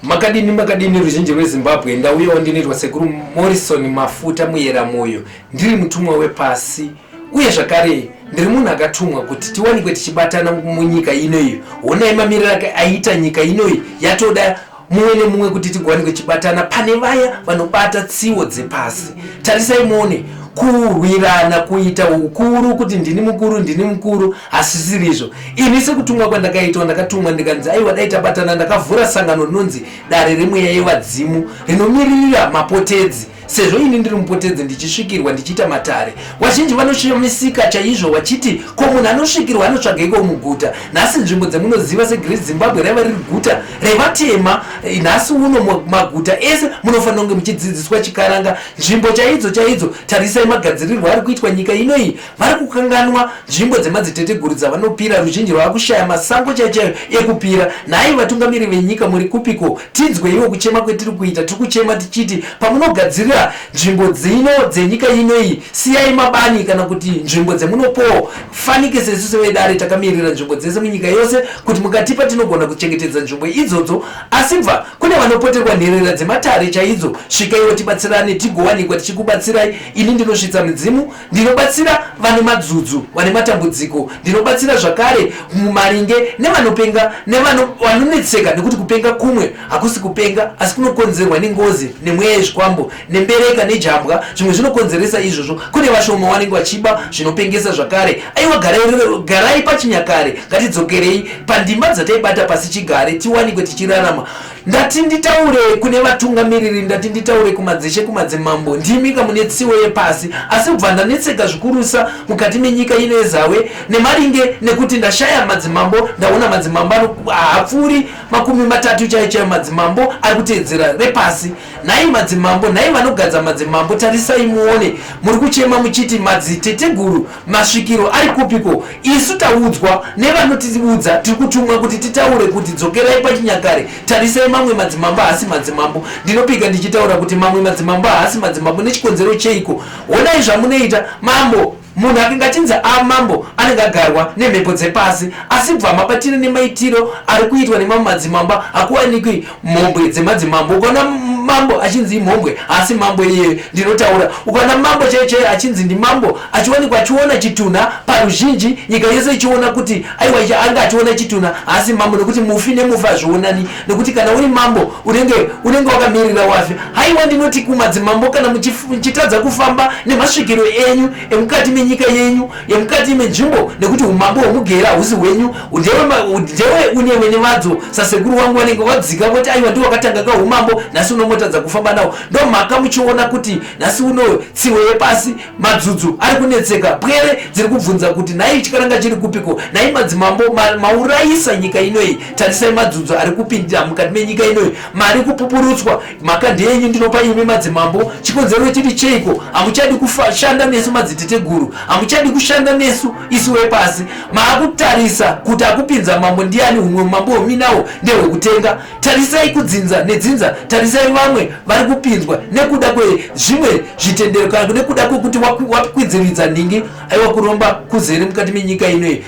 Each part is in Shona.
Makadini makadini ruzhinji rweZimbabwe, ndauyawo ndinoitwa sekuru Morrison Mafuta Muyera Moyo, ndiri mutumwa wepasi uye zvakare ndiri munhu akatumwa kuti tiwanikwe tichibatana munyika inoyi. Honai mamiriro ake aita nyika inoyi, yatoda mumwe nemumwe kuti tigowanikwe tichibatana. Pane vaya vanobata tsiwo dzepasi, tarisai muone kurwirana kuita ukuru kuti ndini mukuru ndini mukuru hasisirizvo. Ini sekutumwa kwandakaitwa, ndakatumwa ndikanzi aiwa dai tabatana. Ndakavhura sangano rinonzi Dare reMweya yeVadzimu rinomiririra mapotedzi, sezvo ini ndiri mupotedzi ndichisvikirwa ndichiita matare. Vazhinji vanoshamisika chaizvo vachiti ko munhu anosvikirwa anotsvageiko muguta? Nhasi nzvimbo dzemunoziva seGreat Zimbabwe raiva riri guta revatema, nhasi uno maguta ese munofanira kunge muchidzidziswa chikaranga. Nzvimbo chaidzo chaidzo, tarisai magadzirirwo ari kuitwa nyika inoyi. Vari kukanganwa nzvimbo dzemadziteteguru dzavanopira, ruzhinji rwava kushaya masango chaiyo chaiyo ekupira. Nhai vatungamiri venyika muri kupiko? Tinzweiwo kuchema kwetiri kuita. Tiri kuchema tichiti pamunogadzirira nzvimbo dzino dzenyika ino iyi, siyai mabani kana kuti nzvimbo dzemunopowo fanike sesu sevedare takamirira nzvimbo dzese munyika yose kuti mukatipa tinogona kuchengetedza nzvimbo idzodzo. Asi bva kune vanopoterwa nherera dzematare chaidzo, svikaiwo tibatsirane tigowanikwa tichikubatsirai. Ini ndinosvitsa midzimu Ndinobatsira vane madzudzu, vane matambudziko. Ndinobatsira zvakare mumaringe nevanopenga nevanonetseka nekuti kupenga kumwe hakusi kupenga asi kunokonzerwa nengozi nemweya yezvikwambo nembereka nejambwa zvimwe zvinokonzeresa izvozvo. Kune vashoma vanenge vachiba zvinopengesa zvakare. Aiwa garai, garai pachinyakare, ngatidzokerei pandima dzataibata pasi chigare tiwanikwe tichirarama. Ndati nditaure kune vatungamiriri, ndati nditaure kumadzishe, kumadzimambo, ndimi ka mune tsivo yepasi. Asi kubva ndanetseka zvikurusa mukati menyika ino yeZawe nemaringe nekuti ndashaya madzimambo, ndaona madzimambo haapfuuri 30 chaiyo chaiyo madzimambo ari kuteedzera repasi. Nhai madzimambo, nhai vanogadza madzimambo, tarisai muone, muri kuchema muchiti madziteteguru Masvikiro ari kupiko? Isu taudzwa nevanotiudza tiri kutumwa kuti titaure kuti dzokerai pachinyakare, tarisai mamwe madzimambo haasi madzimambo. Ndinopika ndichitaura kuti mamwe madzimambo haasi madzimambo nechikonzero cheiko? Honai zvamunoita mambo. Munhu akange achinzi amambo anenge agarwa nemhepo dzepasi, asi bva mabatiro nemaitiro ari kuitwa nemamwe madzimambo hakuwanikwi mhombwe dzemadzimambo. Ukaona mambo achinzi imhombwe haasi mambo iyeyo ndinotaura. Ukaona mambo chaiye chaiye achinzi ndimambo achiwanikwa achiona chitunha paruzhinji nyika yese ichiona kuti aiwa ichi anga achiona chitunha haasi mambo, nekuti mufi nemufi hazvionani, nekuti kana uri mambo unenge unenge wakamirira wafi. Haiwa ndinoti kumadzimambo kana muchitadza kufamba nemasvikiro enyu emukati menyika yenyu yemukati menzvimbo nekuti umambo hwemugera hausi hwenyu, ndewe une wene vadzo sasekuru wangu vanenge vadzika voti aiwa ndiwo wakatanga ka umambo, nhasi unomotadza kufamba nawo. Ndomhaka muchiona kuti nhasi uno tsiwe yepasi madzudzu ari kunetseka, pwere dziri kubvunza kuti nhai chikaranga chiri kupiko, nhai madzimambo maurayisa nyika inoyi, tarisai madzudzu ari kupinda mukati menyika inoyi, mari kupupurutswa. Mhaka ndeyenyu ndinopa imi madzimambo, chikonzero chiri cheiko? Hamuchadi kushanda nesu madziteteguru, hamuchadi kushanda nesu isu wepasi. Maakutarisa kuti akupinza mambo ndiani, humwe umambo hweminawo ndehwekutenga. Tarisai kudzinza nedzinza, tarisai vamwe vari kupinzwa nekuda kwezvimwe zvitendero kana nekuda kwekuti wakwidziridza nhingi. Aiwa kuromba kuzere mukati menyika inoyi.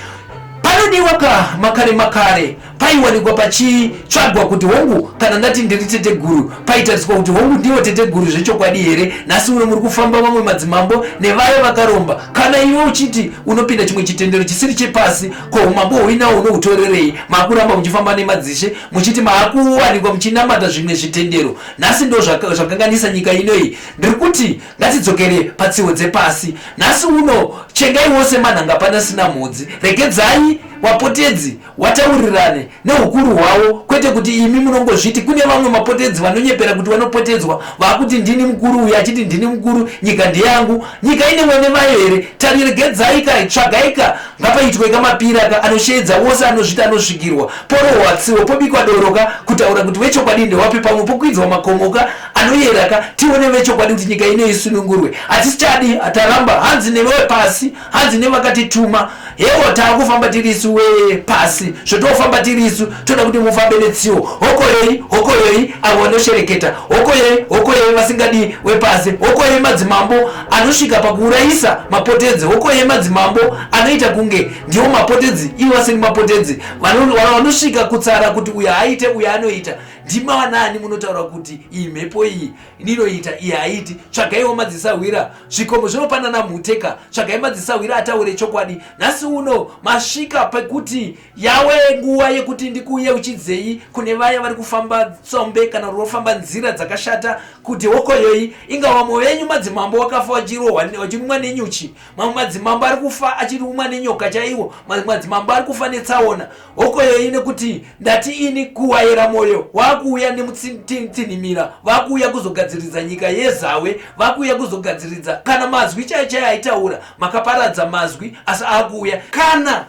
Panodiwa ka makare makare paiwanikwa pachitsvagwa kuti hongu kana ndati ndiri teteguru paitariswa kuti hongu ndivo teteguru zvechokwadi here. Nhasi uno muri kufamba vamwe madzimambo nevaya vakaromba. Kana iwe uchiti unopinda chimwe chitendero chisiri chepasi, ko umambo huinawo unohutorerei? Maakuramba muchifamba nemadzishe muchiti maakuwanikwa muchinamata zvimwe zvitendero. Nhasi ndo zvakanganisa nyika inoyi. Ndiri kuti ngatidzokere patsiwo dzepasi. Nhasi uno chengai wose manhanga panasina mhodzi. Regedzai wapotedzi wataurirane nehukuru hwavo kwete kuti imi munongozviti kune vamwe mapotedzi vanonyepera kuti vanopotedzwa vakuti ndini mukuru uyu achiti ndini mukuru nyika ndeyangu nyika ine wene vayo here tariregedzai ka tsvagai ka ngapaitwe kamapira ka anosheedza wose anozviti anosvikirwa porohwa tsiwo pobikwa doro ka kutaura kuti vechokwadi ndewapi pamwe pokwidzwa makomo ka anoyera ka tione vechokwadi kuti nyika ino isunungurwe hatichadi taramba hanzi newe pasi hanzi nevakatituma Hewo taakufamba tirisu wee pasi zvotofamba tirisu toda kuti mufambe netsiwo hokoyei hokoyei avo vanoshereketa hokoyei hokoyei vasingadi wepasi hokoyei madzimambo anosvika pakuurayisa mapotedzi hokoyei madzimambo anoita kunge ndiwo mapotedzi ivo vasiri mapotedzi vanosvika kutsara kuti uyo haaite uyo anoita. Ndimi vanaani munotaura kuti iyi mhepo iyi inoita iyi haiti? Tsvagaiwo madzisahwira, zvikomo zvinopanana mhuteka. Tsvagai madzisahwira ataure chokwadi. Nhasi uno masvika pekuti Yawe nguva yekuti ndikuyeuchidzei kune vaya vari kufamba tsombe kana rofamba nzira dzakashata kuti hokoyoi inga vamwe venyu madzimambo wakafa vachirohwa vachirumwa nenyuchi mamwe madzimambo ari kufa achirumwa nenyoka chaiwo mamwe madzimambo ari kufa netsaona hokoyoi nekuti ndati ini kuwayera mwoyo wakuuya nemutsinhimira vakuuya kuzogadziridza nyika yezawe vakuuya kuzogadziridza kana mazwi chaiyo chaiyo aitaura makaparadza mazwi asi akuuya kana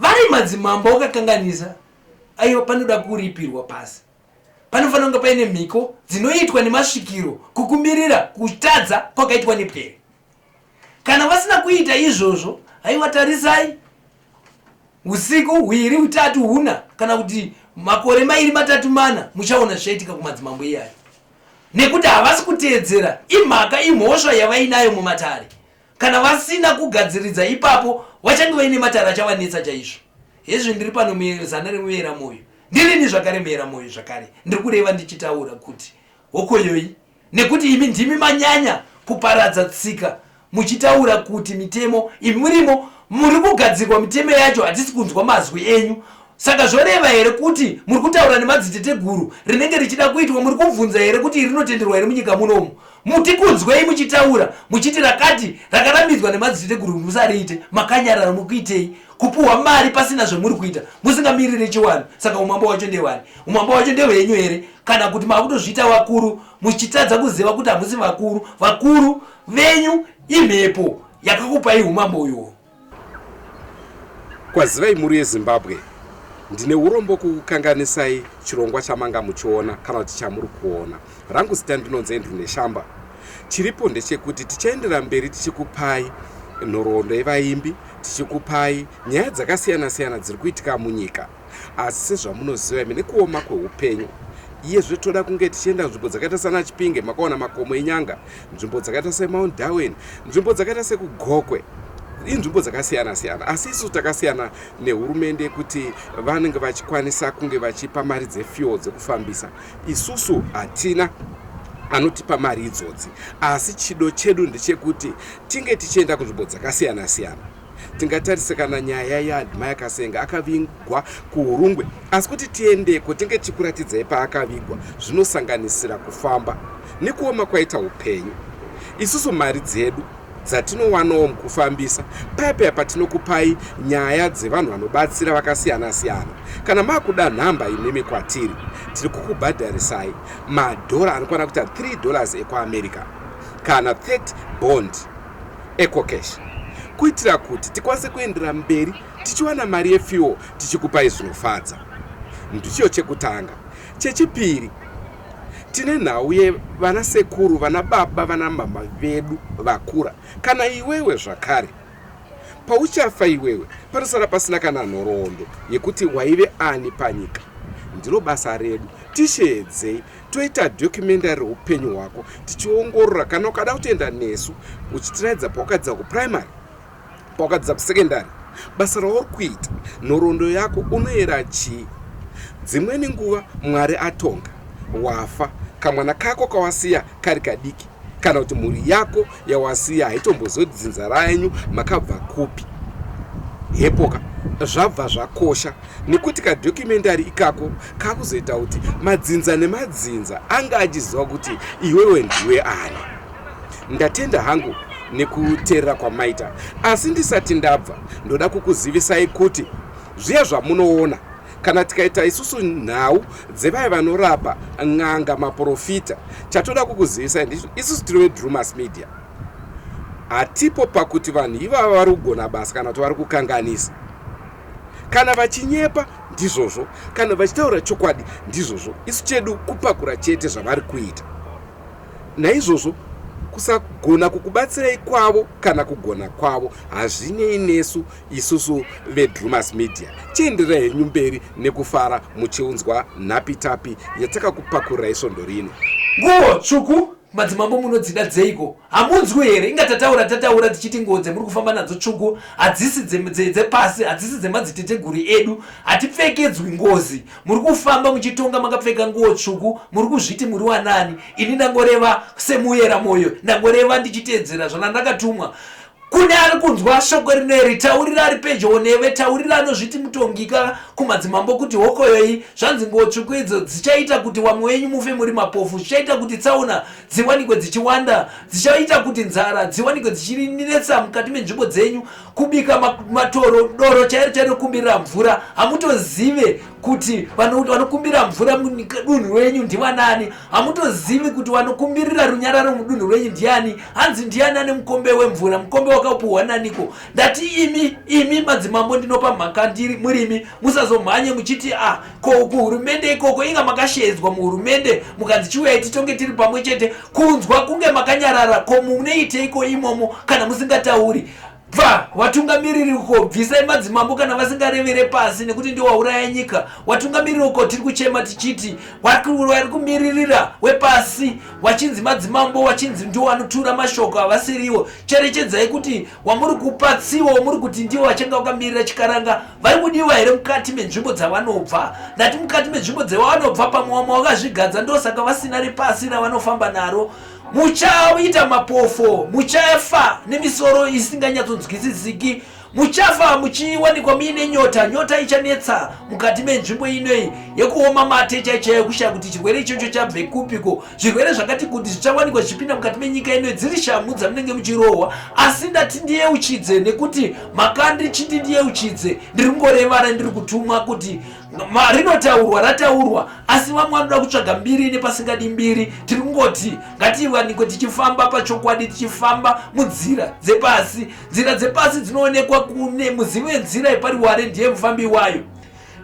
Vari madzimambo wakakanganisa aiwa panoda kuripirwa pasi. Panofanira kunge paine mhiko dzinoitwa nemasvikiro kukumbirira kutadza kwakaitwa nepwere. Kana vasina kuita izvozvo haiwa tarisai usiku hwiri utatu huna kana kuti makore mairi matatu mana muchaona zvichaitika kumadzimambo iyayo nekuti havasi kuteedzera imhaka imhosva yavainayo mumatare Kana vasina kugadziridza ipapo vachange vaine matare achavanetsa chaizvo. Hezvi ndiri pano muzana remuyera moyo. Ndirini zvakare muyera moyo zvakare. Ndiri kureva ndichitaura kuti hokoyoi nekuti imi ndimi manyanya kuparadza tsika muchitaura kuti mitemo imi murimo muri kugadzirwa mitemo yacho hatisi kunzwa mazwi enyu saka zvoreva here kuti muri kutaura nemadziteteguru rinenge richida kuitwa muri kubvunza here kuti rinotenderwa here munyika munomu Mutikunzwei muchitaura muchiti rakati rakarambidzwa nemadziteteguru musariite makanyarara mukuitei kupuhwa mari pasina zvemuri kuita musingamirire chiwanhu saka umambo wacho ndewani umambo wacho ndehwenyu here kana kuti makutozviita vakuru muchitadza kuziva kuti hamusi vakuru vakuru venyu imhepo yakakupai umambo uyuwo Kwazivai mhuri yeZimbabwe, ndine urombo kukukanganisai chirongwa chamanga muchiona kana kuti chamuri kuona. Rangu zita ndinonzi Andrew Neshamba. Chiripo ndechekuti tichaendera mberi tichikupai nhoroondo yevaimbi, tichikupai nyaya dzakasiyana-siyana dziri kuitika munyika. Asi sezvamunoziva imi nekuoma kweupenyu, iyezve toda kunge tichienda nzvimbo dzakaita sana Chipinge, makaona makomo eNyanga, nzvimbo dzakaita semount Darwin, nzvimbo dzakaita sekuGokwe, inzvimbo dzakasiyana siyana. Asi isu takasiyana nehurumende yekuti vanenge vachikwanisa kunge vachipa mari dzefuel dzekufambisa. Isusu hatina anotipa mari idzodzi, asi chido chedu ndechekuti tinge tichienda kunzvimbo dzakasiyana siyana. Tingatarise kana nyaya yaAdmire Kasenga akavigwa kuHurungwe asi kuti tiendeko tinge tichikuratidzai paakavigwa zvinosanganisira kufamba nekuoma kwaita upenyu. Isusu mari dzedu dzatinowanawo mukufambisa paya paya patinokupai nyaya dzevanhu vanobatsira vakasiyana siyana. Kana makuda nhamba imimi kwatiri tiri kukubhadharisai madhora anokwana kuita 3 dollars ekuAmerica kana 30 bond. Ecocash kuitira kuti tikwanise kuendera mberi tichiwana mari yefuel tichikupai zvinofadza. Ndicho chekutanga. Chechipiri, tine nhau yevana sekuru, vana baba, vana mama vedu vakura. Kana iwewe zvakare pauchafa iwewe panosara pasina kana nhoroondo yekuti waive ani panyika. Ndiro basa redu, tisheedzei toita documentary reupenyu hwako tichiongorora kana ukada kutoenda nesu uchitiratidza pawakadzidza kuprimary pawakadzidza kusecondary basa rauri kuita nhoroondo yako unoyera chii dzimweni nguva mwari atonga wafa kamwana kako kawasiya kari kadiki kana kuti mhuri yako yawasiya haitombozivi kuti dzinza renyu makabva kupi hepoka zvabva zvakosha nekuti kadocumentary ikako kakuzoita kuti madzinza nemadzinza anga achiziva kuti iwewe ndiwe ani ndatenda hangu nekuteerera kwamaita asi ndisati ndabva ndoda kukuzivisai kuti zviya zvamunoona kana tikaita isusu nhau dzevaya vanorapa n'anga maprofita chatoda kukuzivisai ndicho isusu tiri vedrumas media hatipo pakuti vanhu ivava vari kugona basa kana kuti vari kukanganisa kana vachinyepa ndizvozvo kana vachitaura chokwadi ndizvozvo isu chedu kupakura chete zvavari kuita naizvozvo kusagona kukubatsirai kwavo kana kugona kwavo hazvinei nesu isusu vedrumas media chienderai henyu mberi nekufara muchiunzwa nhapitapi yatakakupakurai svondo rino nguo tsvuku. Madzimambo munodzida dzeiko? Hamunzwi here? Inga tataura tataura tichiti nguo dzemuri kufamba nadzo tsvuku hadzisi dzepasi, hadzisi dzemadziteteguru edu. Hatipfekedzwi ngozi. Muri kufamba muchitonga makapfeka nguo tsvuku, muri kuzviti muri wanani? Ini ndangoreva semuyera moyo, ndangoreva ndichiteedzera zvandakatumwa. Kune ari kunzwa shoko rineri, taurira ari pedyo neve, taurira anozviti mutongika kumadzimambo kuti hokoyoi, zvanzi nguo tsvuku idzo dzichaita kuti wamwe wenyu mufe muri mapofu, zvichaita kuti tsaona dziwanikwe dzichiwanda, dzichaita kuti nzara dziwanikwe dzichinetsa mukati menzvimbo dzenyu, kubika matoro, doro chairo chairo kumbirira mvura, hamutozive kuti vanokumbira mvura mudunhu renyu ndivanani, hamutozivi kuti vanokumbirira runyararo mudunhu renyu ndiani. Hanzi ndiani ane mukombe wemvura, mukombe wakapuhwa naniko? Ndati imi, imi madzimambo ndinopa mhaka ndiri murimi, musazomhanye muchiti ah, ko kuhurumende ikoko inga makashedzwa muhurumende mukanzi chiuyai titonge tiri pamwe chete, kunzwa kunge makanyarara, ko munoiteiko imomo kana musingatauri? Bva watungamiriri uko, bvisai madzimambo kana vasingarevere pasi nekuti ndiwo wauraya nyika. Watungamiriri uko tiri kuchema tichiti vari kumiririra wepasi wachinzi madzimambo wachinzi ndiwo anotura mashoko havasiriwo. Cherechedzai kuti wamuri kupa tsivo wamuri kuti ndiwo wachange wakamirira chikaranga vari kudiwa here mukati menzvimbo dzavanobva? Ndati mukati menzvimbo dzevanobva pamwe wamwe wakazvigadza ndosaka vasina repasi ravanofamba naro. Muchaita mapofo, muchafa nemisoro isinganyatsonzwisisiki, muchafa muchiwanikwa muine nyota, nyota ichanetsa mukati menzvimbo inoyi yekuoma mate chaichaiyo, kushaya kuti chirwere ichocho chabve kupiko. Zvirwere zvakati kuti zvichawanikwa zvichipinda mukati menyika inoyi, dziri shamhu dzamunenge muchirohwa. Asi ndati ndiyeuchidze, nekuti makandichiti ndiyeuchidze, ndiri kungorevara, ndiri kutumwa kuti rinotaurwa rataurwa, asi vamwe vanoda kutsvaga mbiri nepasingadi mbiri. Tiri kungoti ngatiwanikwe tichifamba pachokwadi, tichifamba munzira dzepasi. Nzira dzepasi dzinoonekwa kune muzivi wenzira yepariware, ndiye mufambi wayo.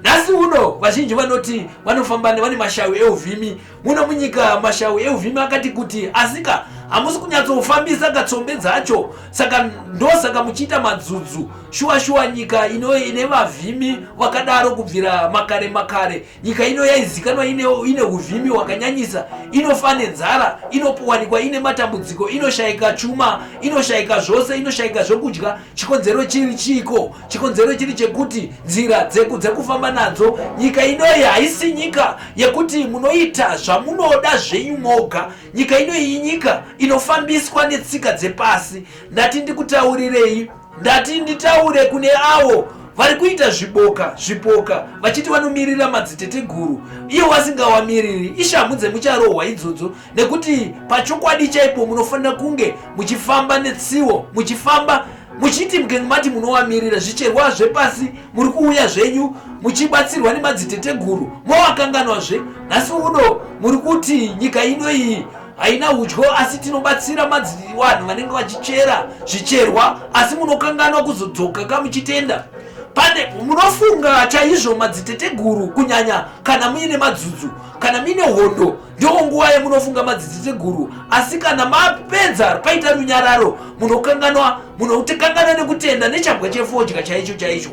Nhasi uno vazhinji vanoti vanofamba vane mashawi euvhimi muno munyika, mashawi euvhimi akati kuti, asika hamusi kunyatsofambisa katsombe dzacho, saka ndosaka muchiita madzudzu. Shuwa shuwa nyika ino ine vavhimi vakadaro kubvira makare makare. Nyika ino yaizikanwa ine uvhimi hwakanyanyisa, inofa nenzara, inowanikwa ine matambudziko, inoshayika chuma, inoshayika zvose, inoshayika zvokudya. Chikonzero chiri chiiko? Chikonzero chiri chekuti nzira dzekufamba nadzo nyika inoyi haisi nyika yekuti munoita zvamunoda zvenyu moga. Nyika inoyi inyika inofambiswa netsika dzepasi. Ndati ndikutaurirei, ndati nditaure kune avo vari kuita zviboka zvipoka vachiti vanomirira madziteteguru, ivo vasingawamiriri. Ishamhu dzemucharohwa idzodzo, nekuti pachokwadi chaipo munofanira kunge muchifamba netsiwo, muchifamba muchiti mukenge mati munowamirira zvicherwa zvepasi, muri kuuya zvenyu muchibatsirwa nemadziteteguru, mowakanganwazve. Nhasi uno muri kuti nyika ino iyi haina udyo, asi tinobatsira vanhu vanenge vachichera zvicherwa, asi munokanganwa kuzodzoka kamuchitenda. Pane munofunga chaizvo madziteteguru, kunyanya kana muine madzudzu, kana muine hondo, ndiwo nguva yemunofunga madziteteguru. Asi kana mapedza paita runyararo, munokanganwa, munokanganwa nekutenda nechambwa chefodya chaicho chaicho.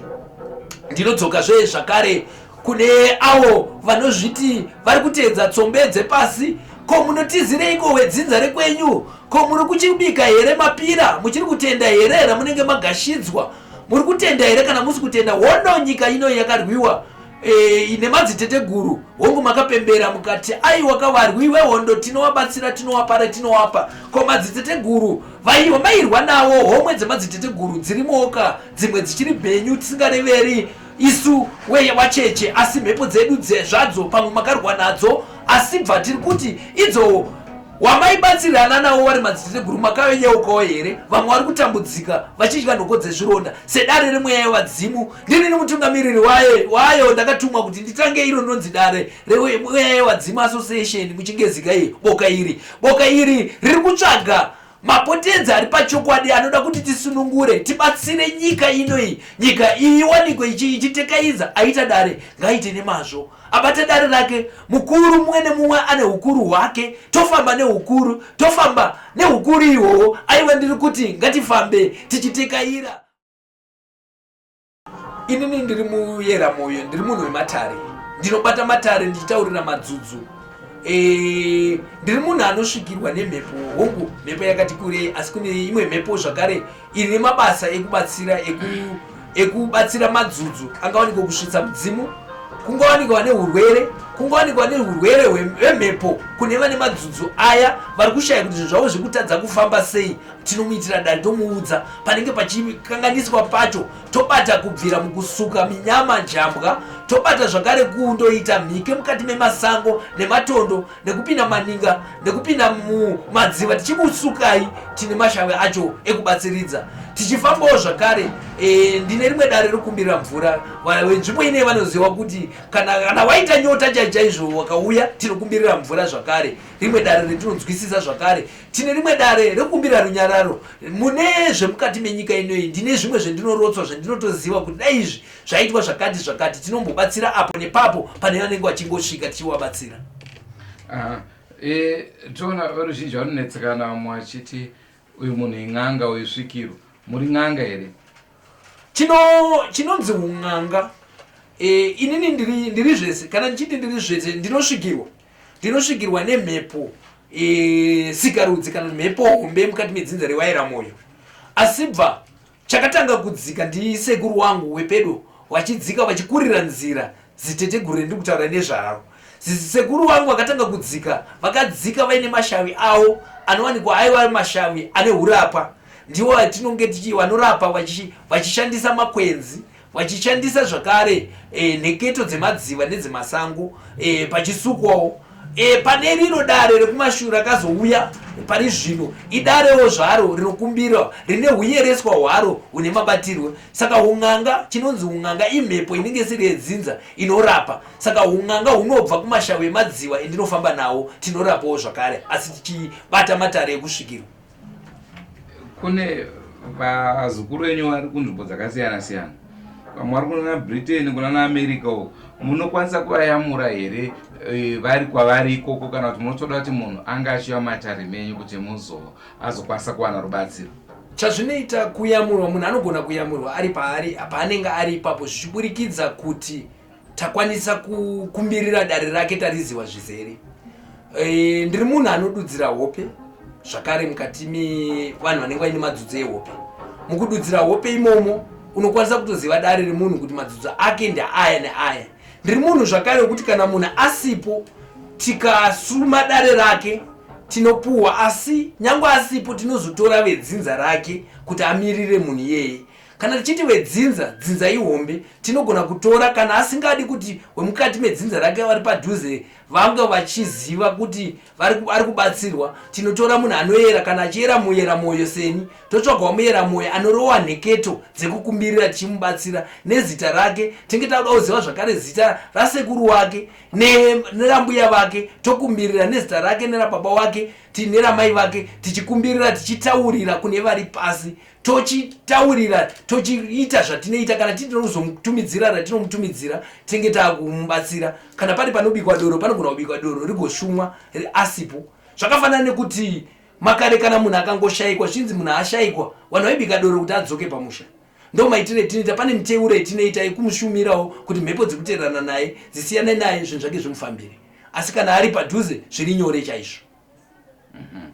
Ndinodzoka zve zvakare kune avo vanozviti vari kuteedza tsombe dzepasi. Ko munotizireiko wedzinza rekwenyu? Ko muri kuchibika here mapira? Muchiri kutenda here ramunenge magashidzwa? Muri kutenda here kana musi kutenda? Hondo nyika ino yakarwiwa nemadziteteguru. Hongu makapembera mukati aiwa kavarwi vehondo tinovabatsira, tinowapara, tinowapa. Ko madziteteguru vaiwa mairwa nawo, homwe dzemadziteteguru dzirimoka, dzimwe dzichiri mhenyu, tisingareveri isu weye wacheche, asi mhepo dzedu zvadzo pamwe makarwa nadzo, asi bva tiri kuti idzo wamaibatsirana nawo wari madziteteguru makaveyeukawo here? Vamwe vari kutambudzika vachidya nhoko dzezvironda. Sedare remweya yevadzimu, ndini nemutungamiriri wayo ndakatumwa kuti nditange iro rinonzi dare remweya yevadzimu association muchingezi kai. Boka iri, boka iri riri kutsvaga mapotenzi ari pachokwadi anoda kuti tisunungure, tibatsire nyika inoyi, nyika iyi iwanikwe ichitekaidza. Aita dare ngaite nemazvo, abate dare rake. Mukuru mumwe nemumwe ane ukuru hwake, tofamba neukuru, tofamba neukuru ihwohwo. Aiwa, ndiri kuti ngatifambe tichitekaira. Inini ndiri muyera moyo, ndiri munhu wematare, ndinobata matare ndichitaurira madzudzu. E, ndiri munhu anosvikirwa nemhepo hongu mhepo yakati kurei asi kune imwe mhepo zvakare ine mabasa ekubatsira ekubatsira madzudzu angawanikwa kusvitsa mudzimu kungawanikwa vane urwere kungawanikwa vane urwere hwemhepo kune vane madzudzu aya vari kushaya kuti zvinhu zvavo zvekutadza kufamba sei tinomuitira dare tomuudza panenge pachikanganiswa pacho tobata kubvira mukusuka minyama jambwa tobata zvakare kundoita mhike mukati memasango nematondo nekupinda maninga nekupinda mumadziva tichikusukai tine mashavi acho ekubatsiridza tichifambawo zvakare e, ndine rimwe dare rekumbirira mvura venzvimbo inei vanoziva kuti kana, kana waita nyota chai chaizvo wakauya tinokumbirira mvura zvakare rimwe dare retinonzwisisa zvakare tine rimwe dare rekumbira runyararo mune zvemukati menyika inoyi ndine zvimwe zvendinorotswa zvendinotoziva kuti dai izvi zvaitwa zvakati zvakati tinombobatsira apo nepapo pane vanenge vachingosvika tichivabatsira e, toona veruzhinji vanonetsekana vamwe vachiti uyu munhu in'anga uyu svikiro muri n'anga here chino chinonzi un'anga e, inini ndiri, ndiri zvese kana ndichiti ndiri zvese ndinosvikirwa ndinosvikirwa nemhepo e, sikarudzi kana mhepo hombe mukati medzinza rewaira mwoyo asi bva Chakatanga kudzika ndisekuru wangu wepedo vachidzika vachikurira nzira ziteteguru rendiri kutaura nezvaro. Zisekuru vangu vakatanga kudzika vakadzika vaine mashavi avo anowanikwa aiva ari mashavi ane hurapa ndiwo atinonge tichi vanorapa vachishandisa makwenzi vachishandisa zvakare e, nheketo dzemadziva nedzemasango e, pachisukwawo e, pane rino dare rekumashure rakazouya pari zvino idarewo zvaro rinokumbirwa rine huyereswa hwaro hune mabatirwo saka un'anga chinonzi un'anga imhepo inenge isiri yedzinza inorapa saka un'anga hunobva kumashavi emadziva endinofamba nawo tinorapawo zvakare asi tichibata matare ekusvikirwa Kune vazukuru venyu vari kunzvimbo dzakasiyana siyana, vamwe vari kunana Britain, kunana America uko, munokwanisa kuvayamura here eh, vari kwavari ikoko, kana kuti munotoda kuti munhu ange achiuya matare menyu kuti muzo azokwanisa kuwana rubatsiro? Chazvinoita kuyamurwa, munhu anogona kuyamurwa ari paari paanenge ari ipapo, zvichiburikidza kuti takwanisa kukumbirira dare rake tariziva zvizere. E, ndiri munhu anodudzira hope zvakare mukati mevanhu vanenge vaine madzudzo ehope. Mukududzira hope imomo unokwanisa kutoziva dare remunhu kuti madzudzo ake ndeaya neaya. Ndiri munhu zvakare wekuti kana munhu asipo tikasuma dare rake tinopuhwa, asi nyange asipo tinozotora vedzinza rake kuti amirire munhu iyeye. Kana tichiti vedzinza, dzinza ihombe, tinogona kutora kana asingadi kuti wemukati medzinza rake vari padhuze vange vachiziva kuti vari kubatsirwa, tinotora munhu anoyera kana achiyera muyera mwoyo seni, totsvagawo muyera mwoyo anorowa nheketo dzekukumbirira tichimubatsira nezita rake. Tinge takuda kuziva zvakare zita rasekuru wake nerambuya vake, tokumbirira nezita rake nerababa wake neramai vake, tichikumbirira tichitaurira kune vari pasi tochitaurira tochiita zvatinoita kana tiri tinozomutumidzira ratinomutumidzira tinenge taakumubatsira kana pari panobikwa doro panogona kubikwa doro rigoshumwa asipo zvakafanana nekuti makare kana munhu akangoshaikwa zvinzi munhu ashaikwa vanhu vaibika doro kuti adzoke pamusha ndo maitiro etinoita pane miteuro yetinoita yekumushumirawo kuti mhepo dzekuteererana naye dzisiyane naye zvinhu zvake zvimufambire asi kana ari padhuze zviri nyore chaizvo mm -hmm.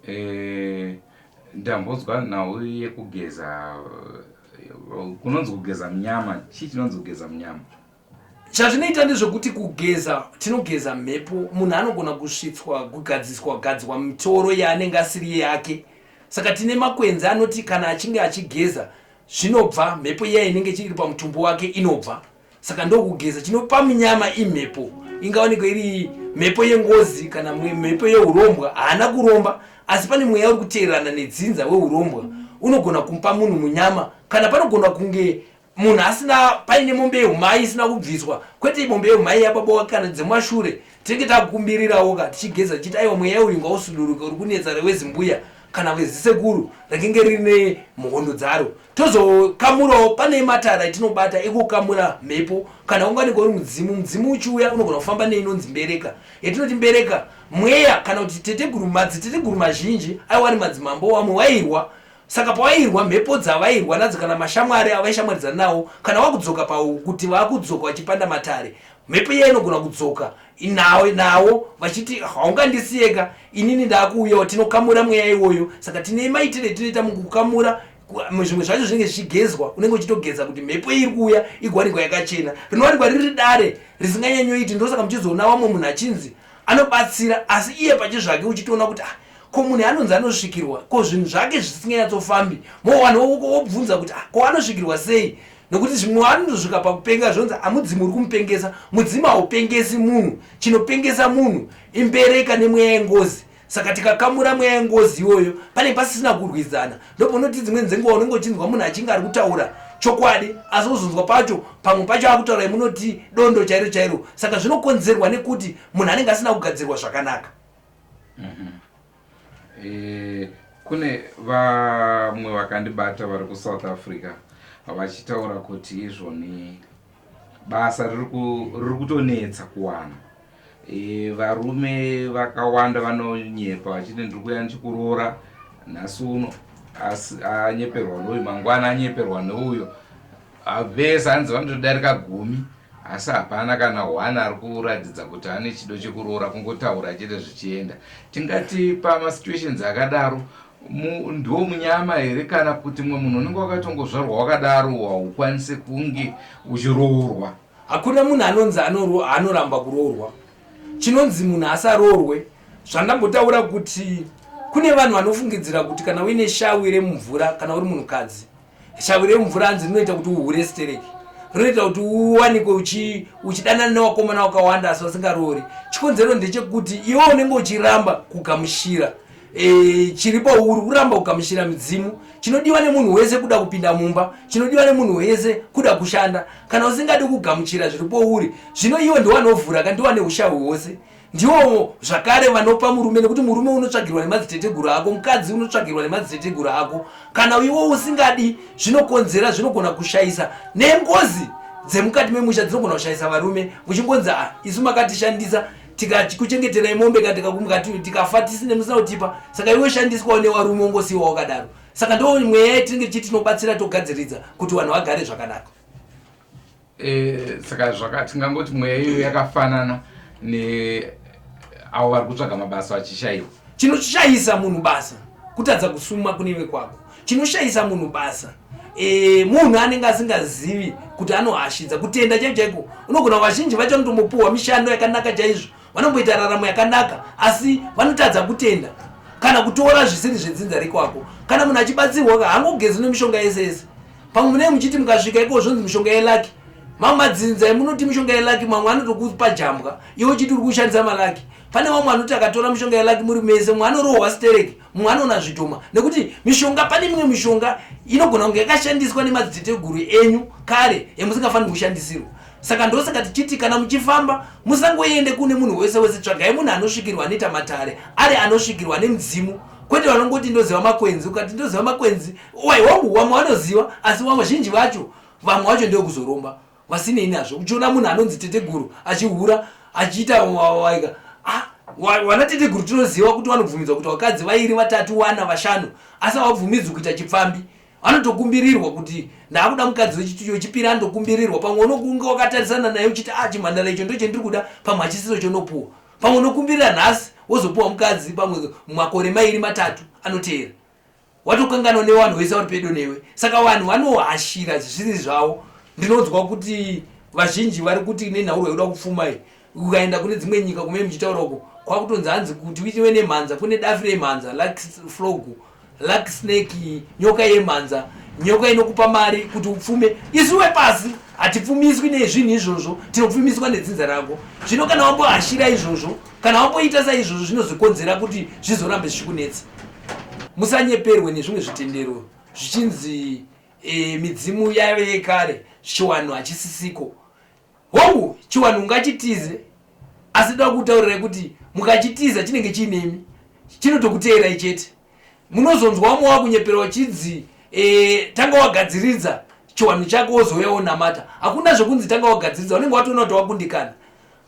Eh, ndambonzwa nhau yekugeza eh, kunonzi kugeza munyama chii chinonzi kugeza munyama chazvinoita ndezvekuti kugeza tinogeza mhepo munhu anogona kusvitswa kugadziswa gadzwa mitoro yaanenge asiri yake saka tine makwenzi anoti kana achinge achigeza zvinobva mhepo iya inenge iri pamutumbi wake inobva saka ndokugeza chinopa munyama imhepo ingawanikwa iri mhepo yengozi kana mhepo yeurombwa haana kuromba asi pane mweya uri kuteerana nedzinza weurombwa unogona kumupa munhu munyama kana panogona kunge munhu asina paine mombe yehumai isina kubviswa kwete mombe yehumai yababa wake kana dzemashure tinenge takukumbirirawo ka tichigeza tichiti aiwa mweya uyu ngausuduruke uri kunetsa rewezimbuya kana vezisekuru rakenge rine mhondo dzaro tozokamurawo pane matara etinobata ekukamura mhepo kana unganenge uri mudzimu mudzimu uchiuya unogona kufamba neinonzi mbereka yatinoti mbereka mweya kana kuti teteguru madziteteguru mazhinji aiwa ari madzimambo vamwe wairwa saka pawairwa mhepo dzavairwa nadzo kana mashamwari avaishamwaridzana nawo kana wakudzoka pawo kuti vakudzoka vachipanda matare mhepo iya inogona kudzoka nawo nawo vachiti haungandisiyeka inini ndakuuyawo tinokamura mweya iwoyo saka tine maitire tinoita mukukamura zvimwe zvacho zvinenge zvichigezwa unenge uchitogeza kuti mhepo iri kuuya igowanikwa yakachena rinowanikwa riri dare risinganyanyoiti ndosaka muchizoona vamwe munhu achinzi anobatsira asi iye pachezvake uchitoona kuti ah, ko munhu anonzi anosvikirwa ko zvinhu zvake zvisinganyatsofambi mo vanhu wobvunza kuti ah, ko anosvikirwa sei nokuti zvimwe anotosvika pakupenga zvonzi amudzimu uri kumupengesa mudzimu haupengesi munhu chinopengesa munhu imbereka nemweya yengozi saka tikakamura mweya yengozi iyoyo pane pasisina kurwidzana ndopanoti dzimweni dzenguva unenge uchinzwa munhu achinge ari kutaura chokwadi asi wozonzwa pacho pamwe pacho akutaura imunoti dondo chairo chairo saka zvinokonzerwa nekuti munhu anenge asina kugadzirwa zvakanaka mm -hmm. E, kune vamwe vakandibata vari kusouth africa vachitaura kuti izvoni basa riri kutonetsa kuwana e, varume vakawanda vanonyepa vachiti ndiri kuya ndichikuroora nhasi uno asi anyeperwa neuyu mangwana anyeperwa neuyo vese hanzi vanotodarika gumi asi hapana kana one ari kuratidza kuti ane chido chekuroora kungotaura chete zvichienda tingati pamasituations akadaro ndiwo munyama here kana kuti mumwe munhu unenge wakatongozvarwa wakadaro haukwanise kunge uchiroorwa Hakuna munhu anonzi anoramba kuroorwa. Chinonzi munhu asaroorwe zvandambotaura kuti kune vanhu vanofungidzira kuti kana uine shawi remumvura kana uri munhukadzi shawi remumvura hanzi rinoita kuti uhure stereki rinoita kuti uwanikwe uchidanana nevakomana vakawanda asi vasingaroori chikonzero ndechekuti iwe unenge uchiramba kugamushira e, chiri pauri kuramba kugamuchira midzimu chinodiwa nemunhu wese kuda kupinda mumba chinodiwa nemunhu wese kuda kushanda kana usingadi kugamuchira zviri pouri zvino iwo ndiwo anovhura ka ndiwo ane ushawi hwose ndiwo zvakare vanopa murume nekuti murume unotsvagirwa nemadziteteguru ako mukadzi unotsvagirwa nemadziteteguru ako kana iwo usingadi zvinokonzera zvinogona kushayisa nengozi dzemukati memusha dzinogona kushayisa varume muchingonzi ah, isu makatishandisa tikakuchengeterai mombe ka tikafa tisine musina kutipa saka iwe shandiswawo newarume ungosiiwa wakadaro saka ndo mweya yatinenge tichiti tinobatsira togadziridza kuti vanhu vagare zvakanaka e, saka zvaka tingangoti mweya iyoyo yakafanana neavo vari kutsvaga mabasa vachishayiwa chinoshayisa munhu basa kutadza kusuma kune vekwako chinoshayisa munhu basa e, munhu anenge asingazivi kuti anohashidza kutenda chaiko chaiko unogona vazhinji vacho vanotombopuhwa mishando yakanaka chaizvo vanomboita raramo yakanaka asi vanotadza kutenda kana kutora zvisiri zvedzinza rekwako kana munhu achibatsirwa ka hangogezi nemishonga yese yese pamwe munee muchiti mukasvika iko zvonzi mishonga yelaki mamwe madzinza emunoti mishonga yelaki mamwe anotokupa jambwa iwe uchiti uri kushandisa malaki pane vamwe vanoti akatora mishonga yelaki muri mese mumwe anorohwa stereki mumwe anoona zvidhoma nekuti mishonga pane mimwe mishonga inogona kunge yakashandiswa nemadziteteguru enyu kare yamusingafaniri kushandisirwa saka ndosaka tichiti kana muchifamba musangoende kune munhu wese wese tsvagai munhu anosvikirwa anoita matare ari anosvikirwa nemudzimu kwete vanongoti ndoziva makwenzi ukati ndoziva makwenzi wai wangu wamwe vanoziva asi wamwe zhinji vacho vamwe vacho ndekuzoromba vasinei nazvo uchiona munhu anonzi teteguru achihura achiita waika ah, wana teteguru tinoziva kuti vanobvumidzwa kuti vakadzi vairi vatatu wana vashanu asi havabvumidzwi kuita chipfambi vanotokumbirirwa kuti ndaakuda mukadzi wechipiri anotokumbirirwa pamwe unokunge wakatarisana naye uchiti ah chimhandara icho ndochendiri kuda pamwe hachisiro chonopuwa pamwe unokumbirira nhasi wozopuwa mukadzi pamwe makore mairi matatu anoteera watokanganwa nevanhu vese vari pedo newe saka vanhu vanohashira zvisiri zvavo ndinonzwa kuti vazhinji vari kuti nenhaurwa yekuda kupfuma iyi ukaenda kune dzimwe nyika kumee muchitaura uko kwakutonzi hanzi kuti uive nemhanza kune dafi remhanza luck frog luck snake nyoka yemhanza nyoka inokupa mari kuti upfume isu wepasi hatipfumiswi nezvinhu izvozvo tinopfumiswa nedzinza rako zvino kana wambohashira izvozvo kana wamboita saizvozvo zvinozokonzera kuti zvizorambe zvichikunetsa musanyeperwe nezvimwe zvitendero zvichinzi e, midzimu yaive yekare chiwanhu hachisisiko hongu chiwanhu ungachitize asi ndoda kutaurirai kuti mukachitiza chinenge chiinemi chinotokuteerai chete munozonzwa wamwe wakunyepera uchinzi e, tanga wagadziridza chiwanhu chako wozouya wonamata hakuna zvekunzi tanga wagadziridza unenge watoona kuti wakundikana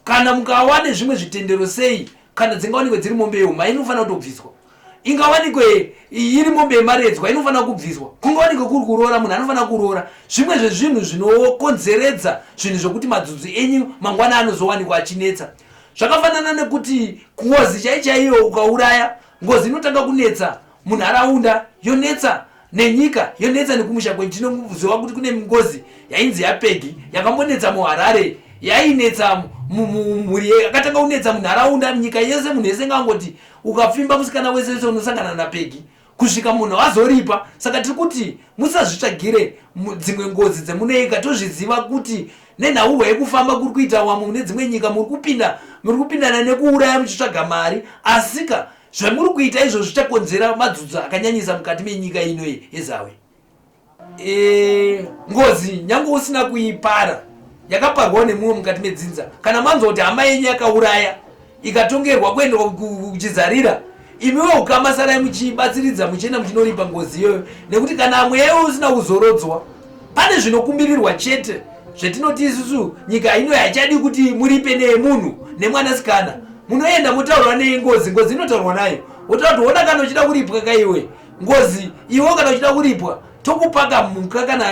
Kana mukawa nezvimwe zvitendero sei kana dzingawanikwe dziri mombe yehuma inofanira kutobviswa ingawanikwe iri mombe yemaredzwa inofanira kubviswa kungawanikwe kuri kuroora munhu anofanira kuroora zvimwe zvezvinhu zvinokonzeredza zvinhu zvekuti madzudzu enyu mangwana anozowanikwa achinetsa. Zvakafanana nekuti ngozi chai chaiyo ukauraya, ngozi inotanga kunetsa munharaunda, yonetsa nenyika, yonetsa nekumusha kwenyu. Tinoziva kuti kune ngozi yainzi yaPegi yakambonetsa muHarare, yainetsa mumhuri, yakatanga kunetsa munharaunda, nyika yese, munhu yese ngangoti ukapfimba musikana wese wese unosangana naPegi kusvika munhu azoripa. Saka tiri kuti musazvitsvagire dzimwe ngozi dzemunoika. Tozviziva kuti nenhaurwa yekufamba kuri kuita wamwe mune dzimwe nyika, muri kupinda muri kupindana nekuuraya muchitsvaga mari, asika zvamuri kuita izvozvo zvichakonzera madzudzo akanyanyisa mukati menyika ino yeZawe. E, ngozi nyange usina kuipara yakaparwawo nemumwe mukati medzinza. Kana manzwa kuti hama yenyu yakauraya ikatongerwa kuendwa kuchizarira, imiwe ukama sarai muchibatsiridza, muchienda muchinoripa ngozi iyoyo, nekuti kana mweya iyoyo usina kuzorodzwa, pane zvinokumbirirwa chete zvetinoti isusu nyika ino haichadi kuti muripe nemunhu nemwanasikana. Munoenda motaurwa nengozi, ngozi inotaurwa nayo, wotaura kuti wona kana uchida kuripwa kaiwe ngozi iwe, kana uchida kuripwa tokupaka mhuka kana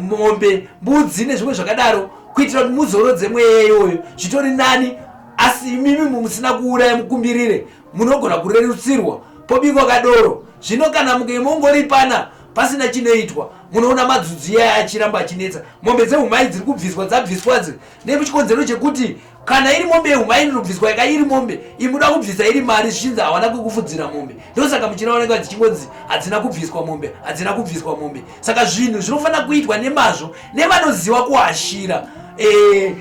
mombe, mbudzi nezvimwe zvakadaro, kuitira kuti muzorodze mweya iyoyo. Zvitori nani, asi imimi musina kuuraya mukumbirire, munogona kurerutsirwa pobikwa kadoro. Zvino kana muke mongoripana pasina chinoitwa, munoona madzudzu iyaya achiramba achinetsa. Mombe dzehumai dziri kubviswa dzabviswadzi nechikonzero chekuti kana iri mombe yehumai inotobviswa yaka iri mombe imuda kubvisa iri mari, zvichinzi hawana kwekufudzira mombe. Ndosaka muchinaoneka dzichingonzi hadzina kubviswa mombe, hadzina kubviswa mombe. Saka zvinhu zvinofanira kuitwa nemazvo nevanoziva kuashira e,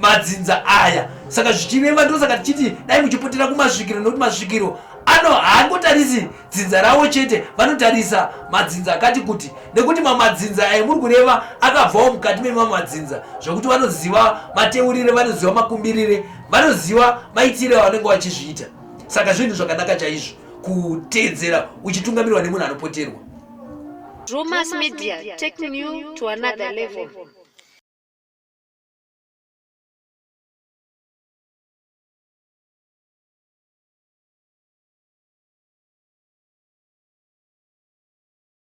madzinza aya. Saka zvichireva, ndosaka tichiti dai muchipotera kumasvikiro, nekuti masvikiro ano haangotarisi dzinza ravo chete, vanotarisa madzinza akati kuti, nekuti mamadzinza aya muri kureva akabvawo mukati memamadzinza, zvekuti vanoziva mateurire, vanoziva makumbirire, vanoziva maitire avanenge vachizviita. Saka zvinhu zvakanaka chaizvo kuteedzera uchitungamirwa nemunhu anopoterwa. Drewmas Media, taking you to another level.